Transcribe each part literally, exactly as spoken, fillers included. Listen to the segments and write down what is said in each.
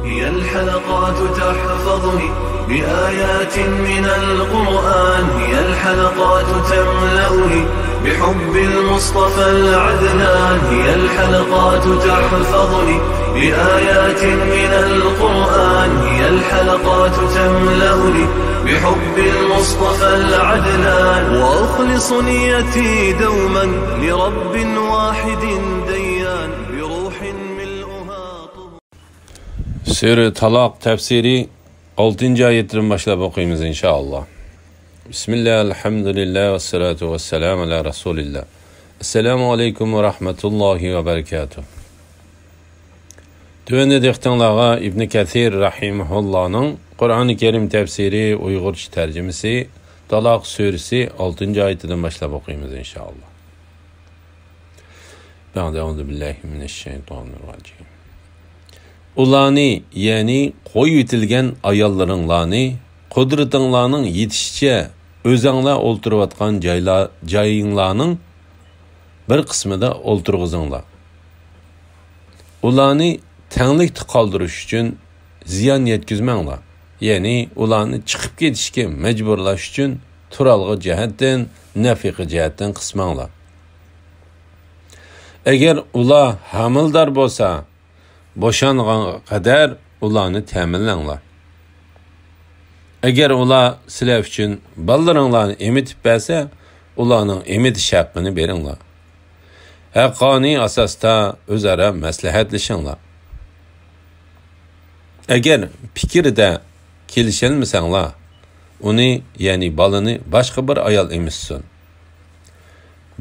هي الحلقات تحفظني بآيات من القرآن، هي الحلقات تملأني بحب المصطفى العدنان، هي الحلقات تحفظني بآيات من القرآن، هي الحلقات تملأني بحب المصطفى العدنان، وأخلص نيتي دوما لرب واحد ديان، بروح ملؤها طهور. سۈرە تالاق تەپسىرى ئالتىنچى ئايەتتىن باشلاپ ئوقۇيمىز، ئىنشائاللا. بىسمىللا، ئەلھەمدۇلىللا، ۋەسسالاتۇ ۋەسسالامۇ ئەلا رەسۇلىللا. ئەسسالامۇ ئەلەيكۇم ۋە رەھمەتۇللاھى ۋە بەرىكاتۇھ. تۆۋەندە دىققىتىڭلارغا ئىبنى كەسىر رەھىمەھۇللانىڭ قۇرئانى كەرىم تەپسىرى ئۇيغۇرچە تەرجىمىسى، تالاق سۈرىسى ئالتىنچى ئايىتىدىن باشلاپ ئوقۇيمىز، ئىنشائاللا. بەئدە، ئەئۇزۇ بىللاھى مىنەششەيتانىررەجىم. ئۇلارنى، يەنى قويۇۋېتىلگەن ئاياللىرىڭلارنى، قۇدرىتىڭلارنىڭ يېتىشىچە ئۆزەڭلار ئولتۇرۇۋاتقان جايلار، جايىڭلارنىڭ بىر قىسمىدا ئولتۇرغۇزۇڭلار. ئۇلارنى تەڭلىكتە قالدۇرۇش ئۈچۈن زىيان يەتكۈزمەڭلار. يەنى ئۇلارنى چىقىپ كېتىشكە مەجبۇرلاش ئۈچۈن تۇرالغۇ جەھەتتىن، نەپىقە جەھەتتىن قىسماڭلار. ئەگەر ئۇلار ھامىلىدار بولسا، بوشانغانغا قەدەر ئۇلارنى تەمىنلەڭلار. ئەگەر ئۇلار سىلەر ئۈچۈن بالىلىرىڭلارنى ئېمىتىپ بەرسە، ئۇلارنىڭ ئېمىتىش ھەققىنى بېرىڭلار. ھەققانىي ئاساستا ئۆزئارا مەسلىھەتلىشىڭلار. ئەگەر پىكىردە كېلىشەلمىسەڭلار، ئۇنى، يەنى بالىنى باشقا بىر ئايال ئېمىتسۇن.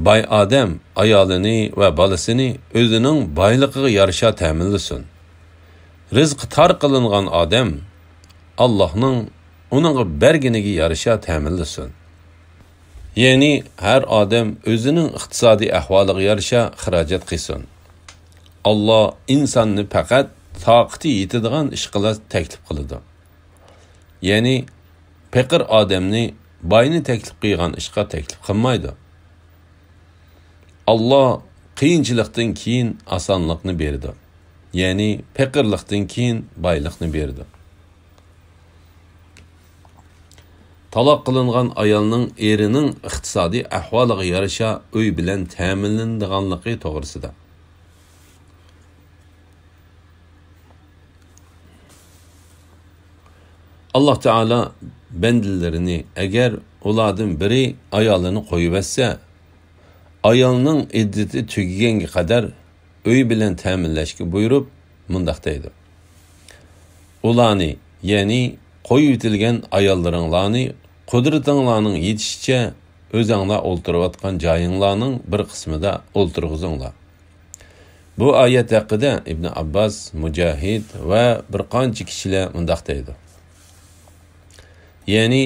باي ئادەم ئايالىنى ۋە بالىسىنى ئۆزىنىڭ بايلىقىغا يارىشا تەمىنلىسۇن. رىزقى تار قىلىنغان ئادەم ئاللاھنىڭ ئۇنىڭغا بەرگىنىگە يارىشا تەمىنلىسۇن. يەنى ھەر ئادەم ئۆزىنىڭ ئىقتىسادىي ئەھۋالىغا يارىشا خىراجەت قىلسۇن. ئاللا ئىنساننى پەقەت تاقىتى يېتىدىغان ئىشقىلا تەكلىپ قىلىدۇ. يەنى پېقىر ئادەمنى باينى تەكلىپ قىلغان ئىشقا تەكلىپ قىلمايدۇ. ئاللا قىيىنچىلىقتىن كېيىن ئاسانلىقنى بېرىدۇ. يەنى پېقىرلىقتىن كېيىن بايلىقنى بېرىدۇ. تالاق قىلىنغان ئايالنىڭ ئېرىنىڭ ئىقتىسادىي ئەھۋالىغا يارىشا ئۆي بىلەن تەمىنلىنىدىغانلىقى توغرىسىدا. ئاللا تائالا بەندىلىرىنى، ئەگەر ئۇلاردىن بىرى ئايالىنى قويۇۋەتسە، ئايالنىڭ ئىددىتى تۈگىگەنگە قەدەر ئۆي بىلەن تەمىنلەشكە بۇيرۇپ، مۇنداق دەيدۇ: ئۇلارنى، يەنى قويۇۋېتىلگەن ئاياللىرىڭلارنى قۇدرىتىڭلارنىڭ يېتىشىچە ئۆزەڭلار ئولتۇرۇۋاتقان جايىڭلارنىڭ بىر قىسمىدا ئولتۇرغۇزۇڭلار. بۇ ئايەت ھەققىدە ئىبن ئابباس، مۇجاھىد ۋە بىر قانچە كىشىلەر مۇنداق دەيدۇ: يەنى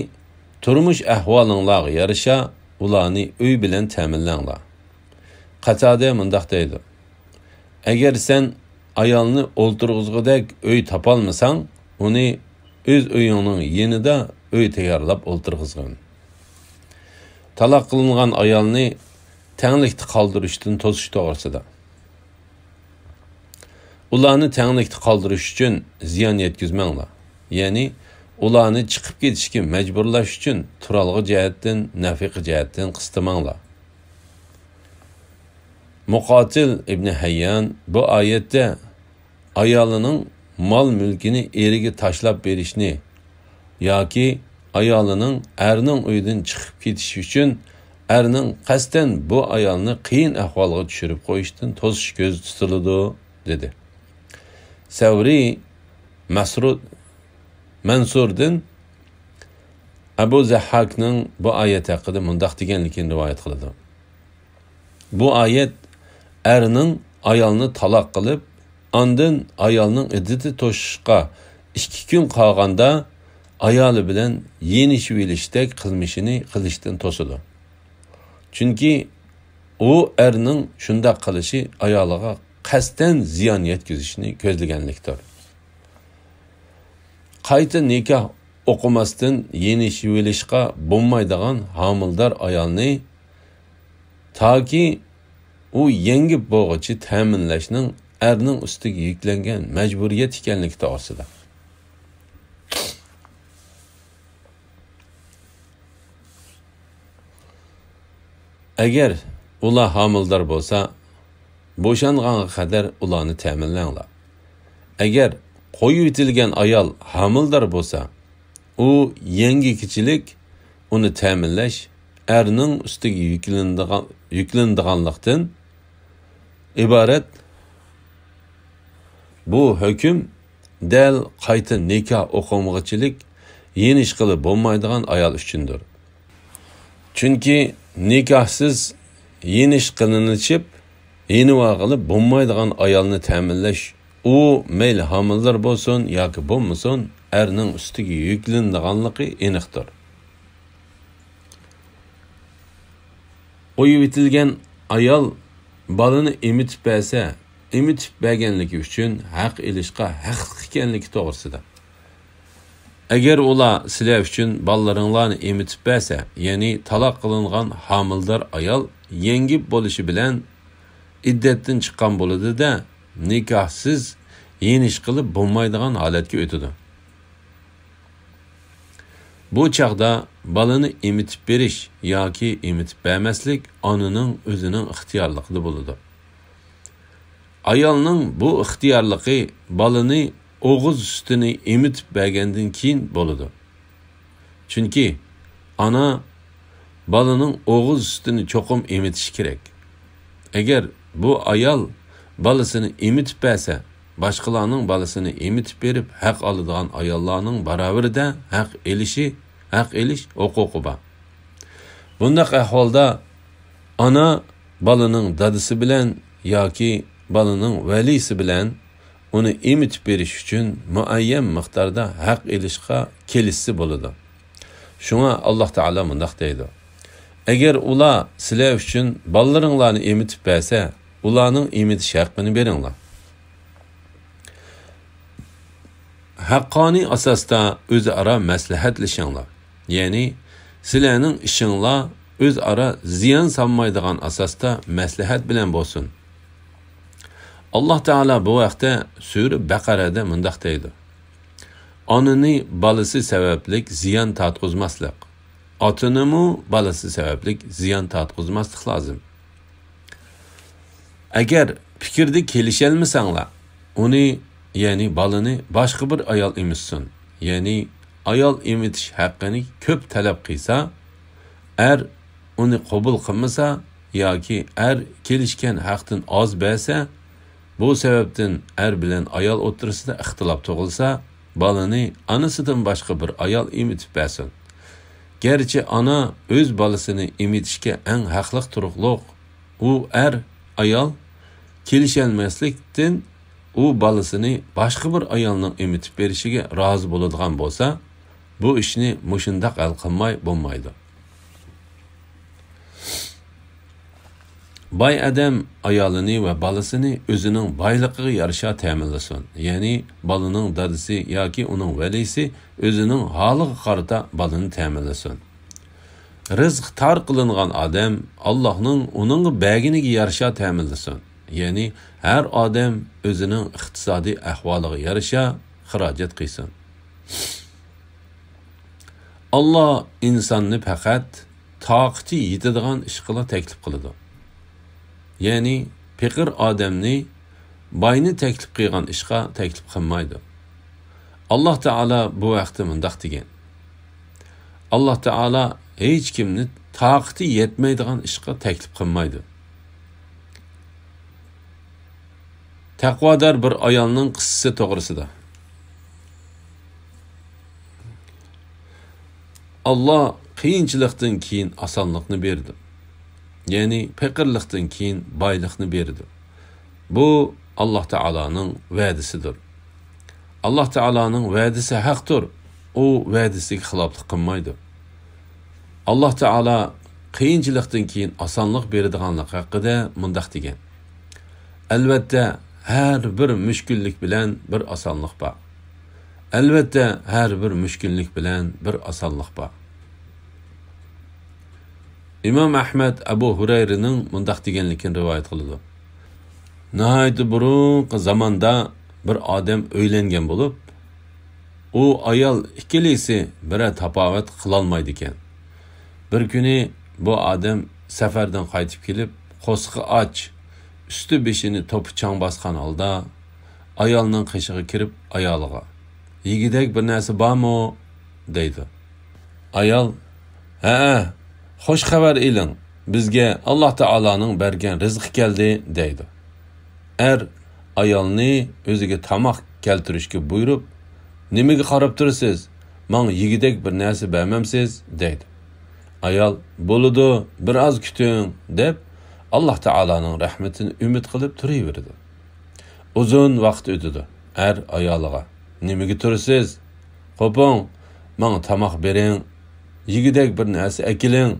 تۇرمۇش ئەھۋالىڭلارغا يارىشا ئۇلارنى ئۆي بىلەن تەمىنلەڭلار. قاتادە مۇنداق دەيدۇ: ئەگەر سەن ئايالنى ئولتۇرغۇزغۇدەك ئۆي تاپالمىساڭ، ئۇنى ئۆز ئۆيۈڭنىڭ يېنىدا ئۆي تەييارلاپ ئولتۇرغۇزغىن. تالاق قىلىنغان ئايالنى تەڭلىكتە قالدۇرۇشتىن توسۇش توغرىسىدا. ئۇلارنى تەڭلىكتە قالدۇرۇش ئۈچۈن زىيان يەتكۈزمەڭلار. يەنى ئۇلارنى چىقىپ كېتىشكە مەجبۇرلاش ئۈچۈن تۇرالغۇ جەھەتتىن، نەپىقە جەھەتتىن قىستىماڭلار. مۇقاتىل ئىبنى ھەييان بۇ ئايەتتە ئايالىنىڭ مال-مۈلكىنى ئېرىگە تاشلاپ بېرىشنى ياكى ئايالىنىڭ ئەرنىڭ ئۆيىدىن چىقىپ كېتىشى ئۈچۈن ئەرنىڭ قەستەن بۇ ئايالنى قىيىن ئەھۋالغا چۈشۈرۈپ قويۇشتىن توسۇش كۆزدە تۇتۇلىدۇ، دېدى. سەۋرى مەسرۇد مەنسۇردىن ئەبۇ زەھھاكنىڭ بۇ ئايەت ھەققىدە مۇنداق دېگەنلىكىنى رىۋايەت قىلىدۇ. بۇ ئايەت ئەرنىڭ ئايالنى تالاق قىلىپ، ئاندىن ئايالنىڭ ئىددىتى توشۇشقا ئىككى كۈن قالغاندا ئايالى بىلەن يېنىشىۋېلىشتەك قىلمىشىنى قىلىشتىن توسىدۇ. چۈنكى ئۇ ئەرنىڭ شۇنداق قىلىشى ئايالىغا قەستەن زىيان يەتكۈزۈشنى كۆزلىگەنلىكتۇر. قايتا نىكاھ ئوقۇماستىن يېنىشىۋېلىشقا بولمايدىغان ھامىلىدار ئايالنى تاكى ئۇ يەڭگىپ بولغۇچە تەمىنلەشنىڭ ئەرنىڭ ئۈستىگە يۈكلەنگەن مەجبۇرىيەت ئىكەنلىكى توغرىسىدا. ئەگەر ئۇلار ھامىلىدار بولسا، بوشانغانغا قەدەر ئۇلارنى تەمىنلەڭلار. ئەگەر قويۇۋېتىلگەن ئايال ھامىلىدار بولسا، ئۇ يەڭگىكچىلىك ئۇنى تەمىنلەش ئەرنىڭ ئۈستىگە يۈكلىنىدىغان، يۈكلىنىدىغانلىقتىن ئىبارەت. بۇ ھۆكۈم دەل قايتا نىكاھ ئوقۇمىغۇچىلىك يېنىشقىلى بولمايدىغان ئايال ئۈچۈندۇر. چۈنكى نىكاھسىز يېنىش قىلىنىشىپ، يېنىۋالغىلى بولمايدىغان ئايالنى تەمىنلەش، ئۇ مەيلى ھامىلىدار بولسۇن ياكى بولمىسۇن، ئەرنىڭ ئۈستىگە يۈكلىنىدىغانلىقى ئېنىقتۇر. قويۇۋېتىلگەن ئايال بالىنى ئېمىتىپ بەرسە، ئېمىتىپ بەرگەنلىكى ئۈچۈن ھەق ئېلىشقا ھەقلىق ئىكەنلىكى توغرىسىدا. ئەگەر ئۇلار سىلەر ئۈچۈن بالىلىرىڭلارنى ئېمىتىپ بەرسە، يەنى تالاق قىلىنغان ھامىلىدار ئايال يەڭگىپ بولۇشى بىلەن ئىددەتتىن چىققان بولىدۇ-دە، نىكاھسىز يېنىشقىلى بولمايدىغان ھالەتكە ئۆتىدۇ. بۇ چاغدا بالىنى ئېمىتىپ بېرىش ياكى ئېمىتىپ بەرمەسلىك ئانىنىڭ ئۆزىنىڭ ئىختىيارلىقىدا بولىدۇ. ئايالنىڭ بۇ ئىختىيارلىقى بالىنى ئوغۇز سۈتىنى ئېمىتىپ بەرگەندىن كېيىن بولىدۇ. چۈنكى ئانا بالىنىڭ ئوغۇز سۈتىنى چوقۇم ئېمىتىشى كېرەك. ئەگەر بۇ ئايال بالىسىنى ئېمىتىپ بەرسە، باشقىلارنىڭ بالىسىنى ئېمىتىپ بېرىپ ھەق ئالىدىغان ئاياللارنىڭ باراۋىرىدە ھەق ئېلىشى، ھەق ئېلىش ھوقۇقى بار. بۇنداق ئەھۋالدا ئانا بالىنىڭ دادىسى بىلەن ياكى بالىنىڭ ۋەلىسى بىلەن ئۇنى ئېمىتىپ بېرىش ئۈچۈن مۇئەييەن مىقداردا ھەق ئېلىشقا كېلىشسە بولىدۇ. شۇڭا ئاللاھ تائالا مۇنداق دەيدۇ: «ئەگەر ئۇلار سىلەر ئۈچۈن بالىلىرىڭلارنى ئېمىتىپ بەرسە، ئۇلارنىڭ ئېمىتىش ھەققىنى بېرىڭلار. ھەققانىي ئاساستا ئۆزئارا مەسلىھەتلىشىڭلار.» يەنى سىلەرنىڭ ئىشىڭلار ئۆزئارا زىيان سالمايدىغان ئاساستا مەسلىھەت بىلەن بولسۇن. ئاللاھ تائالا بۇ ھەقتە سۈرە بەقەرەدە مۇنداق دەيدۇ: «ئانىنى بالىسى سەۋەبلىك زىيان تارتقۇزماسلىق، ئاتىنىمۇ بالىسى سەۋەبلىك زىيان تارتقۇزماسلىق لازىم.» ئەگەر پىكىردە كېلىشەلمىسەڭلار، ئۇنى، يەنى بالىنى باشقا بىر ئايال ئېمىتسۇن. يەنى ئايال ئېمىتىش ھەققىنى كۆپ تەلەپ قىلسا، ئەر ئۇنى قوبۇل قىلمىسا ياكى ئەر كېلىشكەن ھەقتىن ئاز بەرسە، بۇ سەۋەبتىن ئەر بىلەن ئايال ئوتتۇرىسىدا ئىختىلاپ تۇغۇلسا، بالىنى ئانىسىدىن باشقا بىر ئايال ئېمىتىپ بەرسۇن. گەرچە ئانا ئۆز بالىسىنى ئېمىتىشكە ئەڭ ھەقلىق تۇرۇقلۇق، ئۇ ئەر ئايال كېلىشەلمەسلىكتىن، ئۇ بالىسىنى باشقا بىر ئايالنىڭ ئېمىتىپ بېرىشىگە رازى بولىدىغان بولسا، بۇ ئىشنى مۇشۇنداق ھەل قىلماي بولمايدۇ. باي ئادەم ئايالىنى ۋە بالىسىنى ئۆزىنىڭ بايلىقىغا يارىشا تەمىنلىسۇن. يەنى بالىنىڭ دادىسى ياكى ئۇنىڭ ۋەلىسى ئۆزىنىڭ ھالىغا قارىتا بالىنى تەمىنلىسۇن. رىزىق تار قىلىنغان ئادەم ئاللاھنىڭ ئۇنىڭغا بەرگىنىگە يارىشا تەمىنلىسۇن. يەنى ھەر ئادەم ئۆزىنىڭ ئىقتىسادىي ئەھۋالىغا يارىشا خىراجەت قىلسۇن. ئاللاھ ئىنساننى پەقەت تاقىتى يېتىدىغان ئىشقىلا تەكلىپ قىلىدۇ. يەنى پېقىر ئادەمنى باينى تەكلىپ قىلغان ئىشقا تەكلىپ قىلمايدۇ. ئاللاھ تائالا بۇ ھەقتە مۇنداق دېگەن: ئاللاھ تائالا ھېچكىمنى تاقىتى يەتمەيدىغان ئىشقا تەكلىپ قىلمايدۇ. تەقۋادار بىر ئايالنىڭ قىسسىسى توغرىسىدا. ئاللاھ قىيىنچىلىقتىن كېيىن ئاسانلىقنى بېرىدۇ. يەنى پېقىرلىقتىن كېيىن بايلىقنى بېرىدۇ. بۇ ئاللاھ تائالانىڭ ۋەدىسىدۇر. ئاللاھ تائالانىڭ ۋەدىسى ھەقتۇر. ئۇ ۋەدىسىگە خىلاپلىق قىلمايدۇ. ئاللاھ تائالا قىيىنچىلىقتىن كېيىن ئاسانلىق بېرىدىغانلىق ھەققىدە مۇنداق دېگەن: ئەلۋەتتە، ھەر بىر مۈشكۈللۈك بىلەن بىر ئاسانلىق بار. ئەلۋەتتە، ھەر بىر مۈشكۈللۈك بىلەن بىر ئاسانلىق بار. ئىمام ئەھمەد ئەبۇ ھۇرەيرىنىڭ مۇنداق دېگەنلىكىنى رىۋايەت قىلىدۇ: ناھايىتى بۇرۇنقى زاماندا بىر ئادەم ئۆيلەنگەن بولۇپ، ئۇ ئايال ئىككىلىسى بىرەر تاپاۋەت قىلالمايدىكەن. بىر كۈنى بۇ ئادەم سەپەردىن قايتىپ كېلىپ، قورسىقى ئاچ، ئۈستى بېشىنى توپا چاڭ باسقان ھالدا ئايالنىڭ قېشىغا كىرىپ، ئايالىغا، «يېگۈدەك بىر نەرسە بارمۇ؟» دەيدۇ. ئايال، «ھەئە، خۇش خەۋەر ئېلىڭ، بىزگە ئاللا تائالانىڭ بەرگەن رىزقى كەلدى» دەيدۇ. ئەر ئايالنى ئۆزىگە تاماق كەلتۈرۈشكە بۇيرۇپ، «نېمىگە قاراپ تۇرىسىز؟ ماڭا يېگۈدەك بىر نەرسە بەرمەمسىز؟» دەيدۇ. ئايال، «بولىدۇ، بىر ئاز كۈتۈڭ» دەپ، ئاللا تائالانىڭ رەھمىتىنى ئۈمىد قىلىپ تۇرۇۋېرىدۇ. ئۇزۇن ۋاقىت ئۆتىدۇ. ئەر ئايالىغا، «نېمىگە تۇرىسىز؟ قوپۇڭ، ماڭا تاماق بېرىڭ، يېگۈدەك بىر نەرسە ئەكېلىڭ،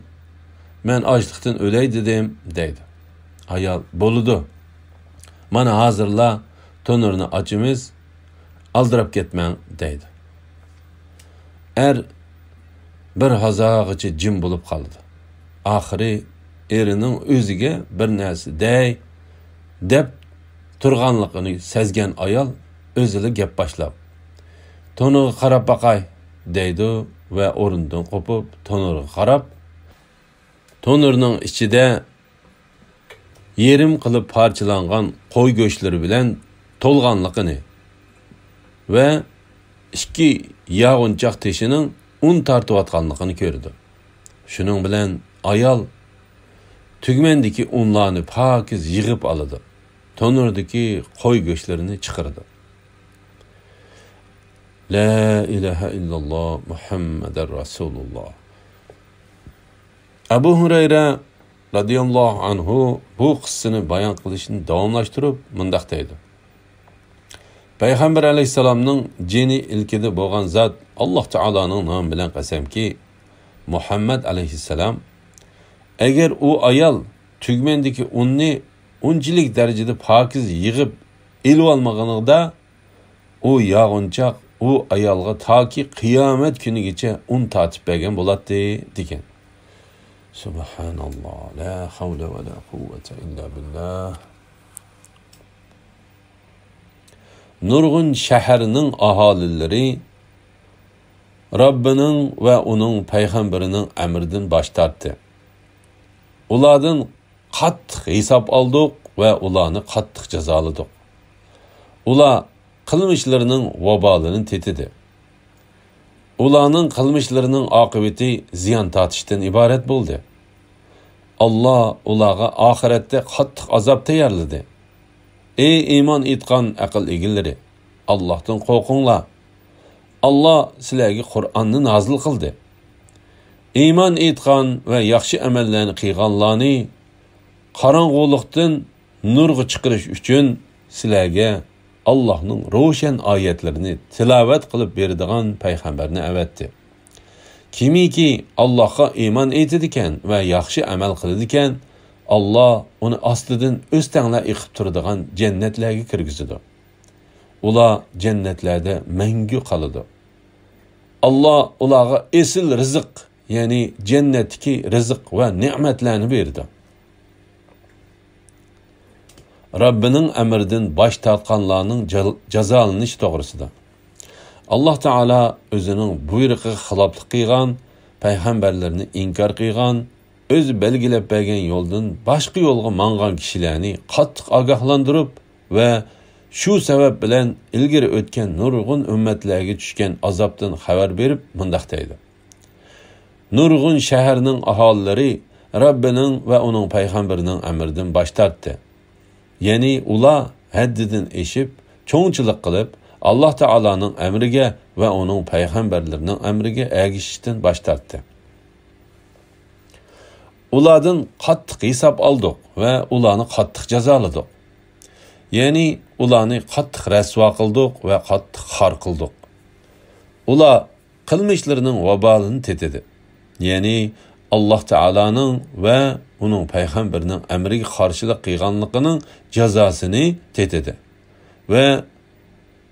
مەن ئاچلىقتىن ئۆلەي دېدىم» دەيدۇ. ئايال، «بولىدۇ، مانا ھازىرلا تونۇرنى ئاچىمىز، ئالدىراپ كەتمەڭ» دەيدۇ. ئەر بىر ھازاغىچە جىم بولۇپ قالىدۇ. ئاخىرى ئېرىنىڭ ئۆزىگە بىر نەرسە دەي دەپ تۇرغانلىقىنى سەزگەن ئايال ئۆزىلا گەپ باشلاپ، «تونۇرغا قاراپ باقاي» دەيدۇ ۋە ئورنىدىن قوپۇپ تونۇرغا قاراپ، تونۇرنىڭ ئىچىدە يېرىم قىلىپ پارچىلانغان قوي گۆشلىرى بىلەن تولغانلىقىنى ۋە ئىككى ياغۇنچاق تېشىنىڭ ئۇن تارتىۋاتقانلىقىنى كۆرىدۇ. شۇنىڭ بىلەن ئايال تۈگمەندىكى ئۇنلارنى پاكىز يىغىپ ئالىدۇ. تونۇردىكى قوي گۆشلىرىنى چىقىرىدۇ. لا ئىلاھە ئىللاللا مۇھەممەدەر رەسۇلۇللا. ئەبۇ ھۇرەيرە رەزىياللاھۇ ئەنھۇ بۇ قىسسىنى بايان قىلىشنى داۋاملاشتۇرۇپ مۇنداق دەيدۇ: پەيغەمبەر ئەلەيھىسسالامنىڭ جېنى ئىلكىدە بولغان زات، ئاللا تائالانىڭ نامى بىلەن قەسەمكى، مۇھەممەد ئەلەيھىسسالام، ئەگەر ئۇ ئايال تۈگمەندىكى ئۇننى ئۇنچىلىك دەرىجىدە پاكىز يىغىپ ئېلىۋالمىغىنىدا، ئۇ ياغۇنچاق ئۇ ئايالغا تاكى قىيامەت كۈنىگىچە ئۇن تارتىپ بەرگەن بولاتتى، دېگەن. سۇبھاناللا، لا ھەۋلە ۋە لا قۇۋۋەتە ئىللا بىللا. نۇرغۇن شەھەرنىڭ ئاھالىلىرى رەببىنىڭ ۋە ئۇنىڭ پەيغەمبىرىنىڭ ئەمرىدىن باش تارتتى. ئۇلاردىن قاتتىق ھېساب ئالدۇق ۋە ئۇلارنى قاتتىق جازالىدۇق. ئۇلار قىلمىشلىرىنىڭ ۋابالىنى تېتىدى. ئۇلارنىڭ قىلمىشلىرىنىڭ ئاقىۋىتى زىيان تارتىشتىن ئىبارەت بولدى. ئاللا ئۇلارغا ئاخىرەتتە قاتتىق ئازاب تەييارلىدى. ئەي ئىمان ئېيتقان ئەقىل ئىگىلىرى، ئاللاھتىن قورقۇڭلار. ئاللا سىلەرگە قۇرئاننى نازىل قىلدى. ئىمان ئېيتقان ۋە ياخشى ئەمەللەرنى قىلغانلارنى قاراڭغۇلۇقتىن نۇرغا چىقىرىش ئۈچۈن سىلەرگە ئاللاھنىڭ روشەن ئايەتلىرىنى تىلاۋەت قىلىپ بېرىدىغان پەيغەمبەرنى ئەۋەتتى. كىمكى ئاللاھقا ئىمان ئېيتىدىكەن ۋە ياخشى ئەمەل قىلىدىكەن، ئاللا ئۇنى ئاستىدىن ئۆستەڭلەر ئېقىپ تۇرىدىغان جەننەتلەرگە كىرگۈزىدۇ. ئۇلار جەننەتلەردە مەڭگۈ قالىدۇ. ئاللا ئۇلارغا ئېسىل رىزىق، يەنى جەننەتتىكى رىزىق ۋە نېمەتلەرنى بېرىدۇ. رەببىنىڭ ئەمرىدىن باش تارتقانلارنىڭ جا-، جازالىنىشى توغرىسىدا. ئاللا تائالا ئۆزىنىڭ بۇيرۇقىغا خىلاپلىق قىلغان، پەيغەمبەرلىرىنى ئىنكار قىلغان، ئۆزى بەلگىلەپ بەرگەن يولدىن باشقا يولغا ماڭغان كىشىلەرنى قاتتىق ئاگاھلاندۇرۇپ ۋە شۇ سەۋەب بىلەن ئىلگىرى ئۆتكەن نۇرغۇن ئۈممەتلەرگە چۈشكەن ئازابتىن خەۋەر بېرىپ مۇنداق دەيدۇ: نۇرغۇن شەھەرنىڭ ئاھالىلىرى رەببىنىڭ ۋە ئۇنىڭ پەيغەمبىرىنىڭ ئەمرىدىن باش تارتتى. يەنى ئۇلار ھەددىدىن ئېشىپ، چوڭچىلىق قىلىپ، ئاللا تائالانىڭ ئەمرىگە ۋە ئۇنىڭ پەيغەمبەرلىرىنىڭ ئەمرىگە ئەگىشىشتىن باش تارتتى. ئۇلاردىن قاتتىق ھېساب ئالدۇق ۋە ئۇلارنى قاتتىق جازالىدۇق. يەنى ئۇلارنى قاتتىق رەسۋا قىلدۇق ۋە قاتتىق خار قىلدۇق. ئۇلار قىلمىشلىرىنىڭ ۋابالىنى تېتىدى. يەنى ئاللا تائالانىڭ ۋە ئۇنىڭ پەيغەمبىرىنىڭ ئەمرىگە قارشىلىق قىلغانلىقىنىڭ جازاسىنى تېتىدى ۋە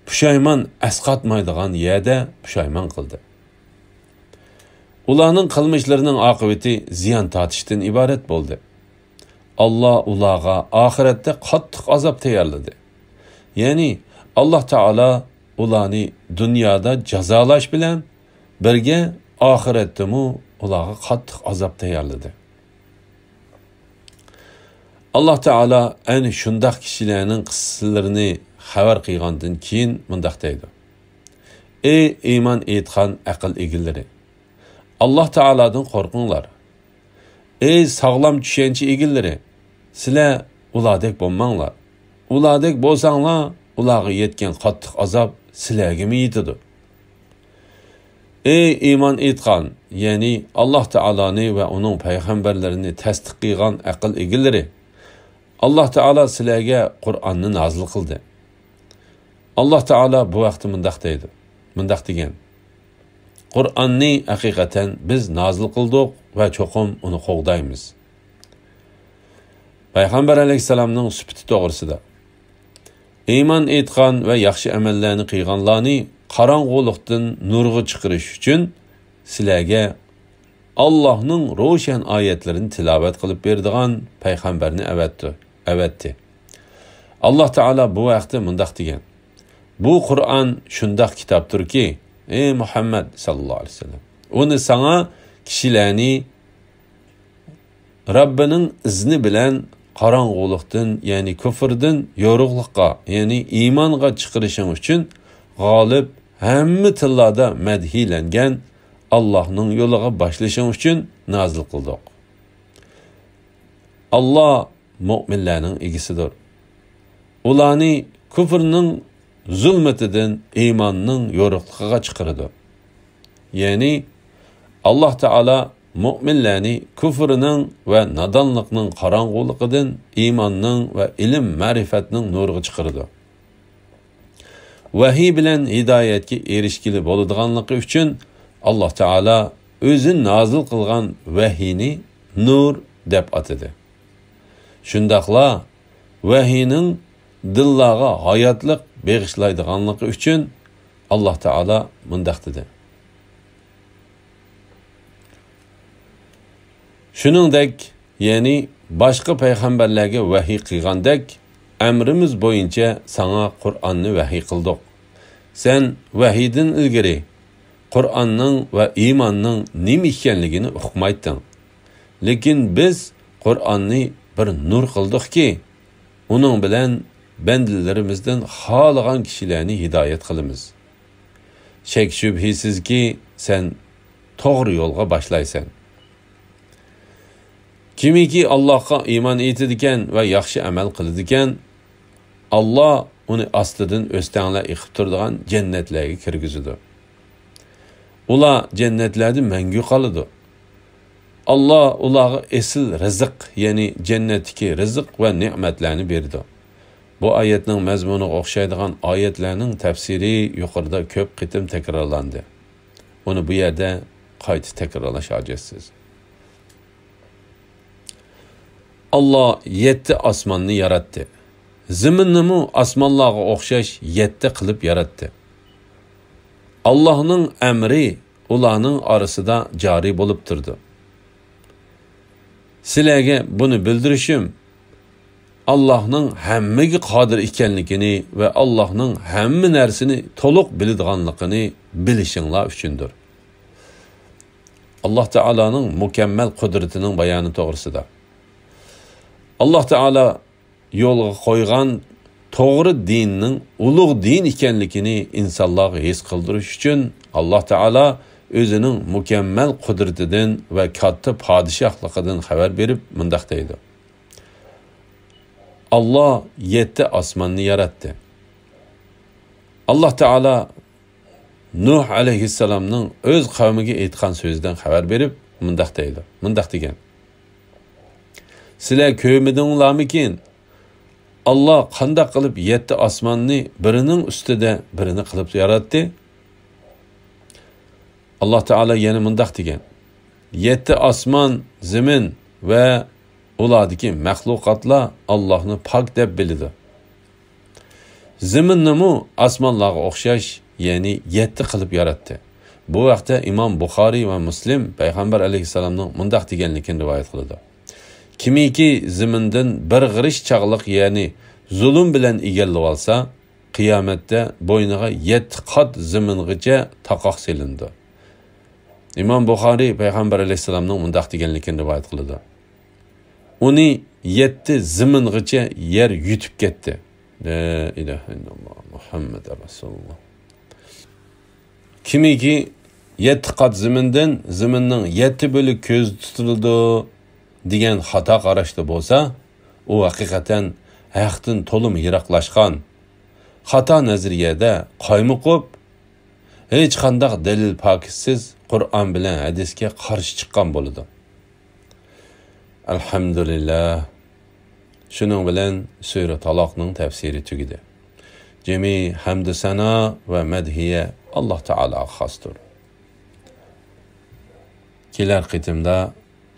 پۇشايمان ئەسقاتمايدىغان يەردە پۇشايمان قىلدى. ئۇلارنىڭ قىلمىشلىرىنىڭ ئاقىۋىتى زىيان تارتىشتىن ئىبارەت بولدى. ئاللا ئۇلارغا ئاخىرەتتە قاتتىق ئازاب تەييارلىدى. يەنى، ئاللا تائالا ئۇلارنى دۇنيادا جازالاش بىلەن بىرگە ئاخىرەتتىمۇ ئۇلارغا قاتتىق ئازاب تەييارلىدى. ئاللا تائالا ئەنە شۇنداق كىشىلەرنىڭ قىسسىلىرىنى خەۋەر قىلغاندىن كېيىن مۇنداق دەيدۇ: «ئەي ئىمان ئېيتقان ئەقىل ئىگىلىرى! ئاللا تائالادىن قورقۇڭلار. ئەي ساغلام چۈشەنچە ئىگىلىرى! سىلەر ئۇلاردەك بولماڭلار. ئۇلاردەك بولساڭلار، ئۇلارغا يەتكەن قاتتىق ئازاب سىلەرگىمۇ يېتىدۇ.» ئەي ئىمان ئېيتقان، يەنى ئاللا تائالانى ۋە ئۇنىڭ پەيغەمبەرلىرىنى تەستىق قىلغان ئەقىل ئىگىلىرى! ئاللا تائالا سىلەرگە قۇرئاننى نازىل قىلدى. ئاللا تائالا بۇ ھەقتە مۇنداق دەيدۇ، مۇنداق دېگەن: «قۇرئاننى ھەقىقەتەن بىز نازىل قىلدۇق ۋە چوقۇم ئۇنى قوغدايمىز.» پەيغەمبەر ئەلەيھىسسالامنىڭ سۈپىتى توغرىسىدا: «ئىمان ئېيتقان ۋە ياخشى ئەمەللەرنى قىلغانلارنى قاراڭغۇلۇقتىن نۇرغا چىقىرىش ئۈچۈن سىلەرگە ئاللاھنىڭ روشەن ئايەتلىرىنى تىلاۋەت قىلىپ بېرىدىغان پەيغەمبەرنى ئەۋەتتى، ئەۋەتتى.» ئاللا تائالا بۇ ھەقتە مۇنداق دېگەن: «بۇ قۇرئان شۇنداق كىتابتۇركى، ئەي مۇھەممەد ساللاللاھۇ ئەلەيھى ۋەسەللەم، ئۇنى ساڭا كىشىلەرنى رەببىنىڭ ئىزنى بىلەن قاراڭغۇلۇقتىن، يەنى كۇفردىن يورۇقلۇققا، يەنى ئىمانغا چىقىرىشىڭ ئۈچۈن، غالىب، ھەممە تىللاردا مەدھىيلەنگەن ئاللاھنىڭ يولىغا باشلىشىڭ ئۈچۈن نازىل قىلدۇق.» ئاللا مۆمىنلەرنىڭ ئىگىسىدۇر. ئۇلارنى كۇفرنىڭ زۇلمىتىدىن ئىماننىڭ يورۇقلۇقىغا چىقىرىدۇ. يەنى، ئاللا تائالا مۆمىنلەرنى كۇفرنىڭ ۋە نادانلىقنىڭ قاراڭغۇلۇقىدىن ئىماننىڭ ۋە ئىلىم-مەرىپەتنىڭ نۇرىغا چىقىرىدۇ. ۋەھىي بىلەن ھىدايەتكە ئېرىشكىلى بولىدىغانلىقى ئۈچۈن، ئاللا تائالا ئۆزى نازىل قىلغان ۋەھىينى نۇر دەپ ئاتىدى. شۇنداقلا ۋەھىينىڭ دىللارغا ھاياتلىق بېغىشلايدىغانلىقى ئۈچۈن، ئاللا تائالا مۇنداق دېدى: «شۇنىڭدەك، يەنى باشقا پەيغەمبەرلەرگە ۋەھىي قىلغاندەك، ئەمرىمىز بويىچە ساڭا قۇرئاننى ۋەھىي قىلدۇق. سەن ۋەھىيدىن ئىلگىرى قۇرئاننىڭ ۋە ئىماننىڭ نېمە ئىكەنلىكىنى ئۇقمايتتىڭ. لېكىن بىز قۇرئاننى بىر نۇر قىلدۇقكى، ئۇنىڭ بىلەن بەندىلىرىمىزدىن خالىغان كىشىلەرنى ھىدايەت قىلىمىز. شەك-شۈبھىسىزكى، سەن توغرا يولغا باشلايسەن. كىمكى ئاللاھقا ئىمان ئېيتىدىكەن ۋە ياخشى ئەمەل قىلىدىكەن، ئاللا ئۇنى ئاستىدىن ئۆستەڭلەر ئېقىپ تۇرىدىغان جەننەتلەرگە كىرگۈزىدۇ. ئۇلار جەننەتلەردە مەڭگۈ قالىدۇ. ئاللا ئۇلارغا ئېسىل رىزىق، يەنى جەننەتتىكى رىزىق ۋە نېمەتلەرنى بېرىدۇ.» بۇ ئايەتنىڭ مەزمۇنىغا ئوخشايدىغان ئايەتلەرنىڭ تەپسىرى يۇقىرىدا كۆپ قېتىم تەكرارلاندى. ئۇنى بۇ يەردە قايتا تەكرارلاش ھاجەتسىز. ئاللا يەتتە ئاسماننى ياراتتى. زېمىننىمۇ ئاسمانلارغا ئوخشاش يەتتە قىلىپ ياراتتى. ئاللانىڭ ئەمرى ئۇلارنىڭ ئارىسىدا جارى بولۇپ تۇرىدۇ. سىلەرگە بۇنى بىلدۈرۈشۈم، ئاللانىڭ ھەممىگە قادىر ئىكەنلىكىنى ۋە ئاللانىڭ ھەممە نەرسىنى تولۇق بىلىدىغانلىقىنى بىلىشىڭلار ئۈچۈندۇر. ئاللا تائالانىڭ مۇكەممەل قۇدرىتىنىڭ بايانى توغرىسىدا. ئاللا تائالا يولغا قويغان توغرا دىننىڭ ئۇلۇغ دىن ئىكەنلىكىنى ئىنسانلارغا ھېس قىلدۇرۇش ئۈچۈن، ئاللا تائالا ئۆزىنىڭ مۇكەممەل قۇدرىتىدىن ۋە كاتتا پادىشاھلىقىدىن خەۋەر بېرىپ مۇنداق دەيدۇ: «ئاللا يەتتە ئاسماننى ياراتتى.» ئاللا تائالا نۇھ ئەلەيھىسسالامنىڭ ئۆز قەۋمىگە ئېيتقان سۆزىدىن خەۋەر بېرىپ مۇنداق دەيدۇ، مۇنداق دېگەن: «سىلەر كۆرمىدىڭلارمىكىن؟ ئاللا قانداق قىلىپ يەتتە ئاسماننى بىرىنىڭ ئۈستىدە بىرىنى قىلىپ ياراتتى؟» ئاللا تائالا يەنە مۇنداق دېگەن: «يەتتە ئاسمان، زېمىن ۋە ئۇلاردىكى مەخلۇقاتلار ئاللانى پاك دەپ بىلىدۇ. زېمىننىمۇ ئاسمانلارغا ئوخشاش، يەنى يەتتە قىلىپ ياراتتى.» بۇ ھەقتە ئىمام بۇخارىي ۋە مۇسلىم پەيغەمبەر ئەلەيھىسسالامنىڭ مۇنداق دېگەنلىكىنى رىۋايەت قىلىدۇ: كىمكى زېمىندىن بىر غىرىش چاغلىق يەرنى زۇلۇم بىلەن ئىگىلىۋالسا، قىيامەتتە بوينىغا يەتتە قات زېمىنغىچە تاقاق سېلىنىدۇ. ئىمام بۇخارىي پەيغەمبەر ئەلەيھىسسالامنىڭ مۇنداق دېگەنلىكىنى رىۋايەت قىلىدۇ: ئۇنى يەتتە زېمىنغىچە يەر يۇتۇپ كەتتى. لا ئىلاھە ئىللاللا، مۇھەممەد رەسۇلۇللا. كىمكى يەتتە قات زېمىندىن زېمىننىڭ يەتتە بۆلىكى كۆزدە تۇتۇلىدۇ دېگەن خاتا قاراشتا بولسا، ئۇ ھەقىقەتەن ھەقتىن تولىمۇ يىراقلاشقان، خاتا نەزەرىيەدە قايمۇقۇپ، ھېچقانداق دەلىل پاكىتسىز قۇرئان بىلەن ھەدىسكە قارشى چىققان بولىدۇ. ئەلھەمدۇلىللا. شۇنىڭ بىلەن سۈرە تالاقنىڭ تەپسىرى تۈگىدى. جىمى ھەمدۇ سانا ۋە مەدھىيە ئاللا تائالاغا خاستۇر. كېلەر قېتىمدا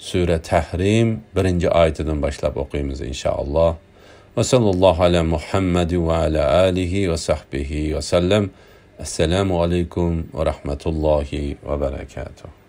سۈرە تەھرىم بىرىنچى ئايىتىدىن باشلاپ ئوقۇيمىز، ئىنشائاللا. ۋە ساللاللاھۇ ئەلا مۇھەممەد ۋە ئەلا ئالىھى ۋە سەھبىھى ۋە سەللەم. ئەسسالامۇ ئەلەيكۇم ۋە رەھمەتۇللاھى ۋە بەرەكاتۇھ.